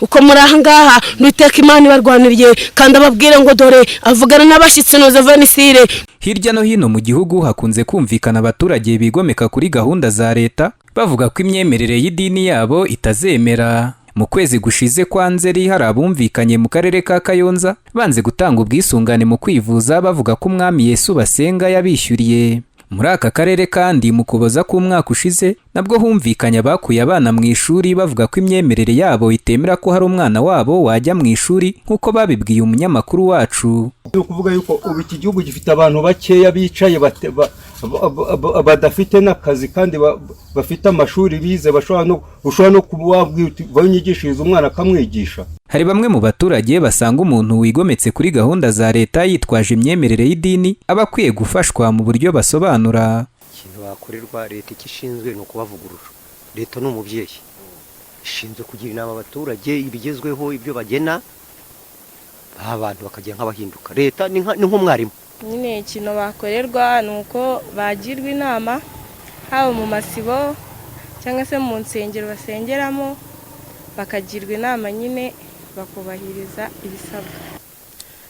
Uko muri aha ngaha n'Uwiteka Imana ibarwaniriye, kandi ababwire ngo dore avugana n'abashyitsi noza venisire. Hirya no hino mu gihugu hakunze kumvikana abaturage bigomeka kuri gahunda za leta, bavuga ko imyemerere y'idini yabo itazemera. Mu kwezi gushize kwa Nzeri hari abumvikanye mu karere ka Kayonza banze gutanga ubwisungane mu kwivuza, bavuga ko Umwami Yesu basenga yabishyuriye. Muri aka karere kandi, mu Kuboza k'umwaka ushize nabwo humvikanye abakuye abana mu ishuri, bavuga ko imyemerere yabo itemera ko hari umwana wabo wajya mu ishuri, nk'uko babibwiye umunyamakuru wacu. Ni ukuvuga yuko ubu iki gihugu gifite abantu bakeya bicaye badafite n'akazi kandi bafite amashuri bize, bashobora no ushobora no kuba wabwira uti vayo unyigishirize umwana, akamwigisha. Hari bamwe mu baturage basanga umuntu wigometse kuri gahunda za leta yitwaje imyemerere y'idini aba akwiye gufashwa mu buryo basobanura. Ikintu bakorerwa, leta icyo ishinzwe ni ukubavugurura. Leta ni umubyeyi, ishinzwe kugira inama abaturage ibigezweho, ibyo bagena, ba bantu bakajya nk'abahinduka. Leta ni nk'umwarimu. Nyine ikintu bakorerwa ni uko bagirwa inama, haba mu masibo cyangwa se mu nsengero basengeramo, bakagirwa inama nyine bakubahiriza ibisabwa.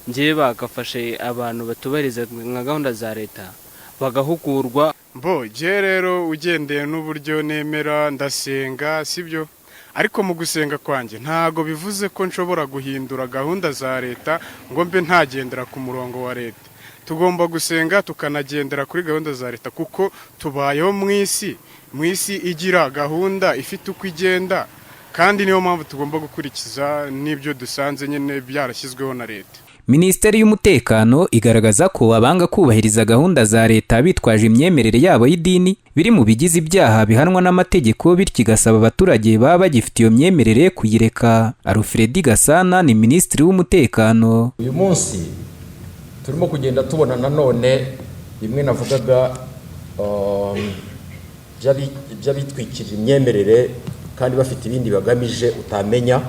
Ngewe bagafashe abantu batubahiriza nka gahunda za leta bagahugurwa. Mbo jye rero, ugendeye n'uburyo nemera, ndasenga sibyo, ariko mu gusenga kwanjye ntago bivuze ko nshobora guhindura gahunda za leta ngo mbe ntagendera ku murongo wa leta. Tugomba gusenga tukanagendera kuri gahunda za leta, kuko tubayeho mu isi igira gahunda, ifite uko igenda, kandi niyo mpamvu tugomba gukurikiza n'ibyo dusanze nyine byarashyizweho na leta. Minisiteri y'Umutekano igaragaza ko abanga kubahiriza gahunda za leta bitwaje imyemerere yabo y'idini biri mu bigize ibyaha bihanwa n'amategeko, bityo igasaba abaturage baba bagifite iyo myemerere kuyireka. Alfred Gasana ni Minisitiri w'Umutekano. Uyu munsi turimo kugenda tubona nanone bimwe navugaga by'abitwikirira imyemerere kandi bafite ibindi bagamije utamenya,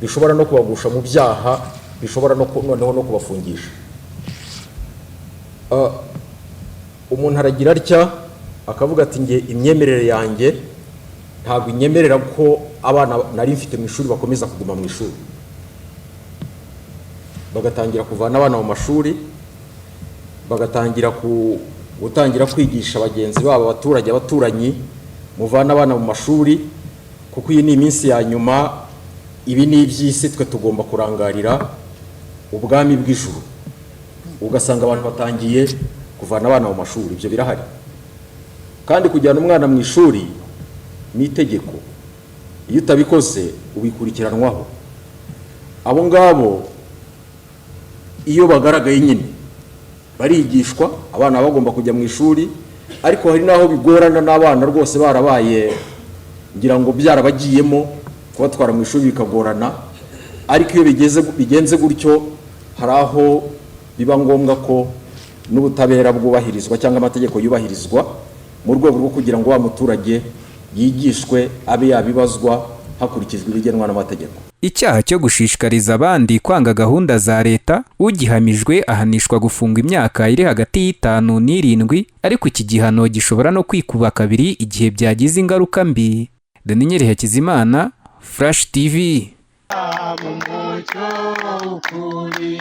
bishobora no kubagusha mu byaha, bishobora noneho no kubafungisha. Umuntu aragira atya akavuga ati: "Nge imyemerere yanjye ntabwo inyemerera ko abana nari mfite mu ishuri bakomeza kuguma mu ishuri." Bagatangira kuvana abana mu mashuri, bagatangira gutangira kwigisha bagenzi babo, abaturage, abaturanyi: "Muvane abana mu mashuri kuko iyi ni iminsi ya nyuma, ibi ni iby'isi, twe tugomba kurangarira ubwami bw'ijuru." Ugasanga abantu batangiye kuvana abana mu mashuri. Ibyo birahari, kandi kujyana umwana mu ishuri ni itegeko, iyo utabikoze ubikurikiranwaho. Abo ngabo iyo bagaragaye nyine barigishwa, abana baba bagomba kujya mu ishuri. Ariko hari n'aho bigorana n'abana rwose barabaye, ngira ngo byarabagiyemo, kubatwara mu ishuri bikagorana. Ariko iyo bigenze gutyo, hari aho biba ngombwa ko n'ubutabera bwubahirizwa cyangwa amategeko yubahirizwa, mu rwego rwo kugira ngo wa muturage yigishwe, abe yabibazwa hakurikijwe ibigenwa n'amategeko. Icyaha cyo gushishikariza abandi kwanga gahunda za leta, ugihamijwe ahanishwa gufungwa imyaka iri hagati y'5 n'irindwi, ariko iki gihano gishobora no kwikuba kabiri igihe byagize ingaruka mbi. Daniel Hakizimana, Flash TV. Mu mucyo ukuri.